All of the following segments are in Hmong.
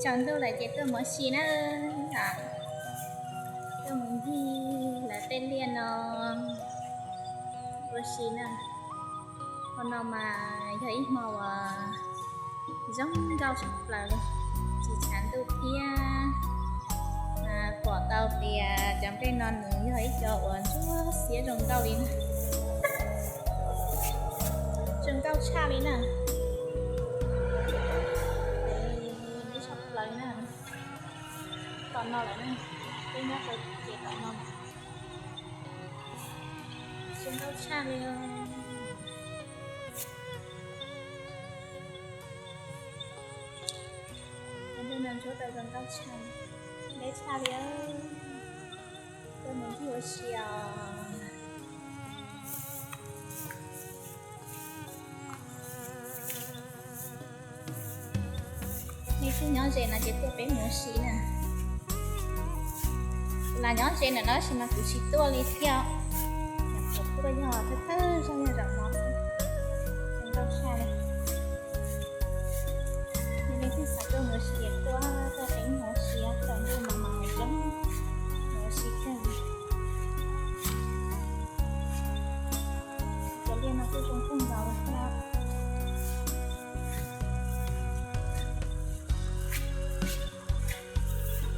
Tsaus ntuj lawm ces tuaj mus ua si na. Tuaj mus ncig lawv tej liaj no ua si na. Hmo no mas yog ib hmo uas zoo nkauj tshaj plaws li, tsis tshav ntuj thiab. Pom tau tias cov nplej no nws yog ib co uas ntsuab xiab zoo nkauj li na. Zoo nkauj tshaj li na. Ib tshaj plaws li na. Tom no lawm na, peb nyob rau ces tom no. Zoo nkauj tshaj li os. Cov nplej no ntsuab tau zoo nkauj tshaj, deb tshaj li. Tuaj mus ncig ua si os. Nej twb nyob ze no ces tuaj peb mus ua si na. Kuv lam nyob ze ntawm no tab sis mas kuv tsis tuaj li thiab. Kuv tuaj yog thawj thawj zaug yog zaum no xwb. Zoo nkauj tshaj li. Yog leej twg xav tuaj mus ua si ces tuaj, tuaj peb mus ua si, tsaus ntuj no mas zoo mus ua si kawg. Cov liaj no kuj zoo kawg nkaus li thiab.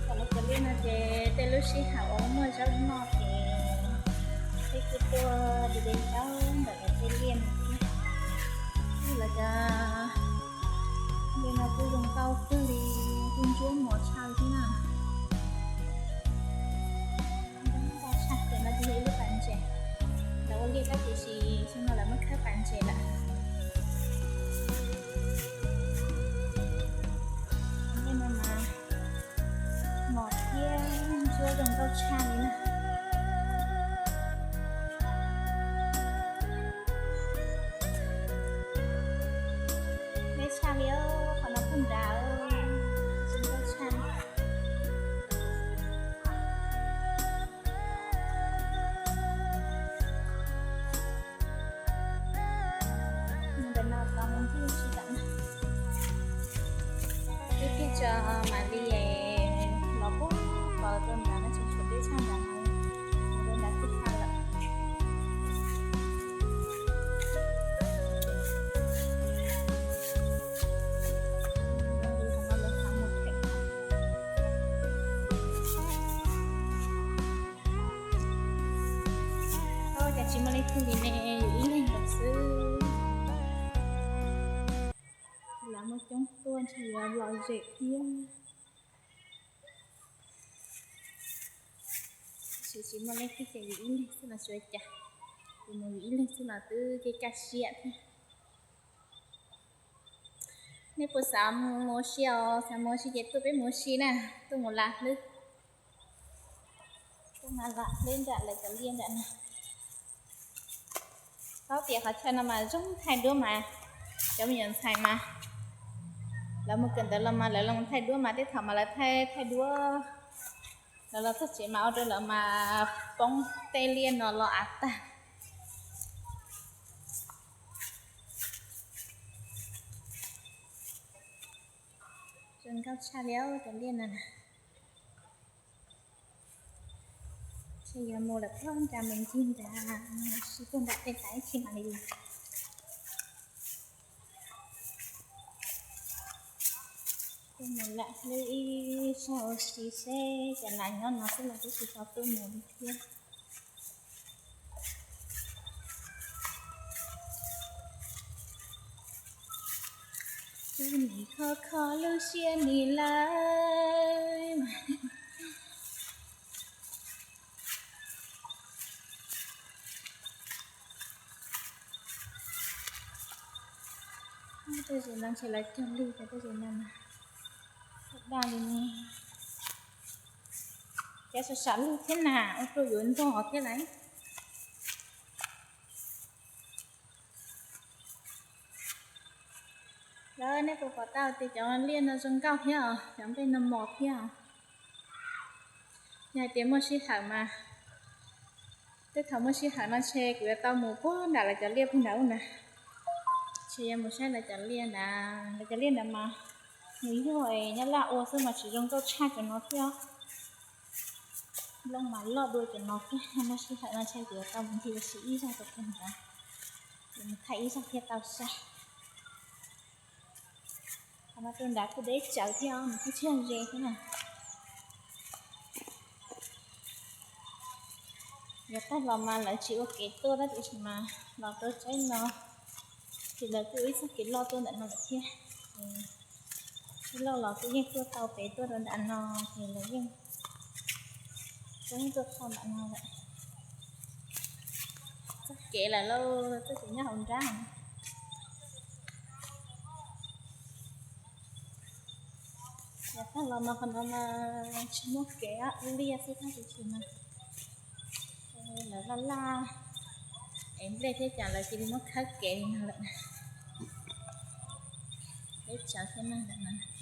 Thaum lawv cov liaj no ces tej lub sij hawm uas muaj zaub noj ces peb kuj tuaj de de zaub ntawm lawv tej liaj no thiab. Lawv cov liaj no kuj zoo nkauj kawg li, kuj ntsuab mos tshaj li thiab na. Nkauj tshaj, ces no ces yog ib lub pas ntses. Lawv ua liaj tab sis xyoo no lawv muab khawb pas ntses lawm. Tej no mas mos thiab ntsuab zoo nkauj tshaj li na. Deb tshaj li, qhov no kuj nrad, zoo nkauj tshaj. Ntawm no tod mus ncig tsis tawm na. Twb tiag tso mam li los puag tod rau nrad no tseem tshuav deb tshaj nrad no, mus rau nrad twb tag lawm. Ua cas tsis muaj leej twg li ne, yus ib leeg lawm xwb. Lawv muaj coob tuaj ntshe yuav lom zem thiab. Tab sis tsis muaj leej twg ces yus ib leeg xwb los tsis ua cas. Yus mus yus ib leeg xwb los twb kaj kaj siab thiab. Nej puas xav mus ua si os? Xav mus ua si ces tuaj peb mus ua si na, tuaj mus lam hlwb. Tuaj mus lam hlwb nram lawv cov liaj nram no. Paub tias qhov chaw no mas zoo thaij duab mas, cov me nyuam ntxhais mas lawv mus kawm ntawv los mas lawv los thaij duab mas tej thaum mas lawv thaij thaij duab, lawv los txog tsev mas ua rau lawv mas poob tej liaj no los av tag. Zoo nkauj tshaj li cov liaj no na. Ces yuav mus lawm puag nrad mus ncig nrad, mus si puag nram tej tas ib chim mam li. Tuaj mus lam hlwb ib zaug ua si seb, cas lam nyob no xwb los twb tsis tau tuaj mus li thiab. Tus nim kho kho lub siab nim lawm. Tej zaum no ntshe lawv cog lug, tej zaum no daj li ne. Ces sam sam lug thiab na, ua rau yuav ntog thiab lawm. Lawv, nej puas pom tau tias cov liaj no zoo nkauj thiab os, cov nplej no mos thiab os. Yog hais tias muaj sij hawm mas, tej thaum muaj sij hawm no ntshe kuv yuav tau mus puag nram lawv cov liaj puag nrad na. Ntshe yuav mus saib lawv cov liaj na, lawv cov liaj nrad mas Nws yog nyob laj ua xwb mas tsis zoo nkauj tshaj cov no thiab. Nplooj mas loj dua cov no thiab, nyob sij hawm no ntshai kuv yuav tau mus ncig ua si ib zag rau puag nrad, yuav mus thaij ib zag thiab tau saib. Qhov no rau nrad kuj deb tsawv thiab, nws kuj tsis yog ze thiab na. Yav tag los mas lawv tsis ua kev tuaj tab sis mas los rau tsaib no ces lawv kuj ua ib txoj kev loj tuaj ntawm no lawm thiab. Tsaib loj los kuj yeej tuaj tau pem tuaj rau nram no, ces lawv yeej txeeb tuaj txog nram no lawm. Txoj kev lawm lauj, txoj kev nyob hauv nrab. Yav tag los mas qhov no mas tsis muaj kev, ib liaj xwb tab sis tsis mas lawv laj laj es nplej thiab cas lawv cia li muab khawb kev li no lawm. Deb tsawv thiab na ntawm no.